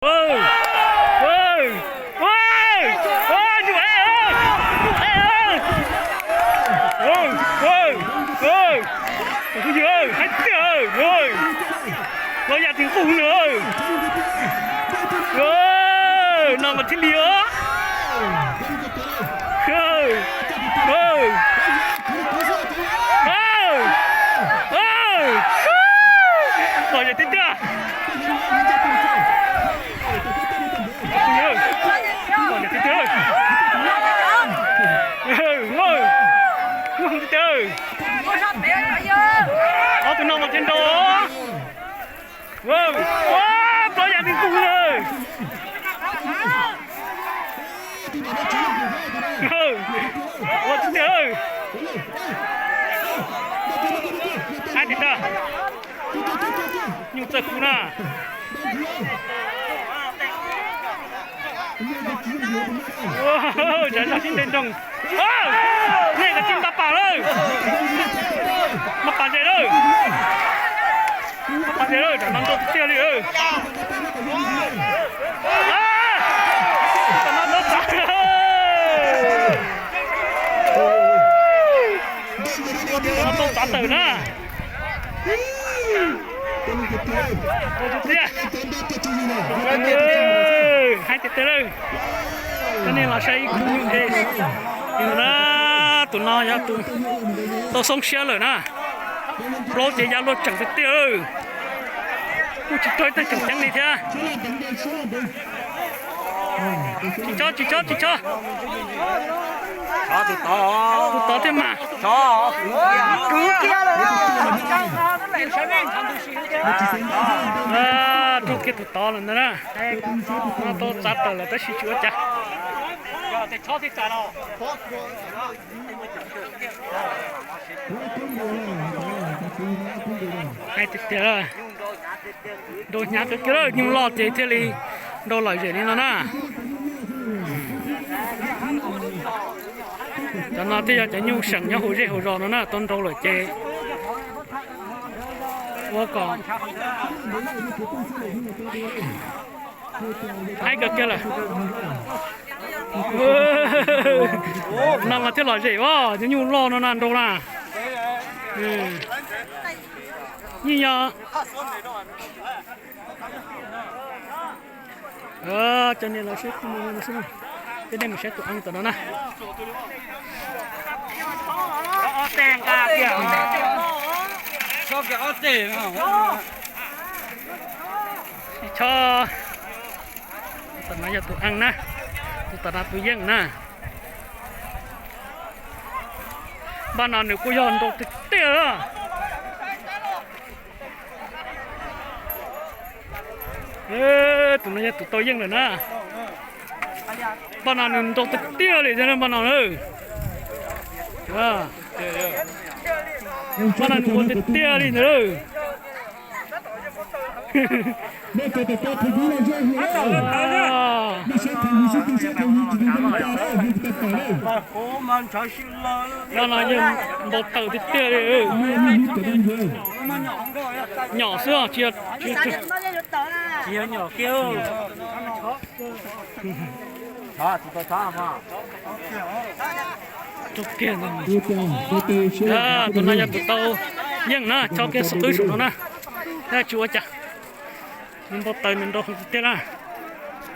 Haib tiag, los yam tsis nqus na. No mas thiaj li os. Los yam tiag tiag. Los yam tiag tiag. Ob tug no mas thiaj nrau. Ua, ua, plaub yam tsis nqus na. Ua tiag. Haib tiag tiag. Nyuj txawj kub na. Ua, zam zog sib nte nroog. Nej kav tsij npaj pam lawm. Npaj pam ze lawm. Npaj pam ze lawm, tam no nrau tiag tiag li. Tam no nrau txav. Nrau txav tawm na. Tiag. Haib tiag tiag lawm. Cov nej los saib ib khub es na, tus no yog tus tau xoob siab lawm na. Plaub ces ya luaj tseem tiag tiag. Kuj tsis raug ib teg tseem ceeb li thiab. Tsis chob, tsis chob, tsis chob. Tus tod thiab mas. Raug kiag tus tod lawm ntag na. No tau txav tawm lawm tab sis tsis ua cas. Hais tiag tiag, nrau hnyav kawg kiag lawm, nyuj loj ces thiaj li nrau lom zem li no na. Cov no twb yog cov nyuj seem nyob hauv zej hauv zos no na, tau nrau lawm ces ua kom haib kawg kiag lawm. No mas thiaj lom zem os, cov nyuj loj no na nrau na. Yeej yog cov niam los sib, coj nej mus saib tus eeb tom no na. Chob, tus tom no yog tus eeb na, tus tom no tus yeej na. Npaj no nws kuj yog nrau tiag tiag. Tus no yog tus tau yeej lawm na. Npaj no nws nrau tiag tiag li thiab npaj no na. Npaj no nws ua tiag tiag li ntawd. Npaj no yog npau taws tiag tiag li. Nyom xwb os, tsis yog, tsis yog nyom kiag. Tus no yog tus tau yeej na, chob kiag xub qwb saum no na. Tsis ua cas, nws npau taws nws nrau tiag tiag na.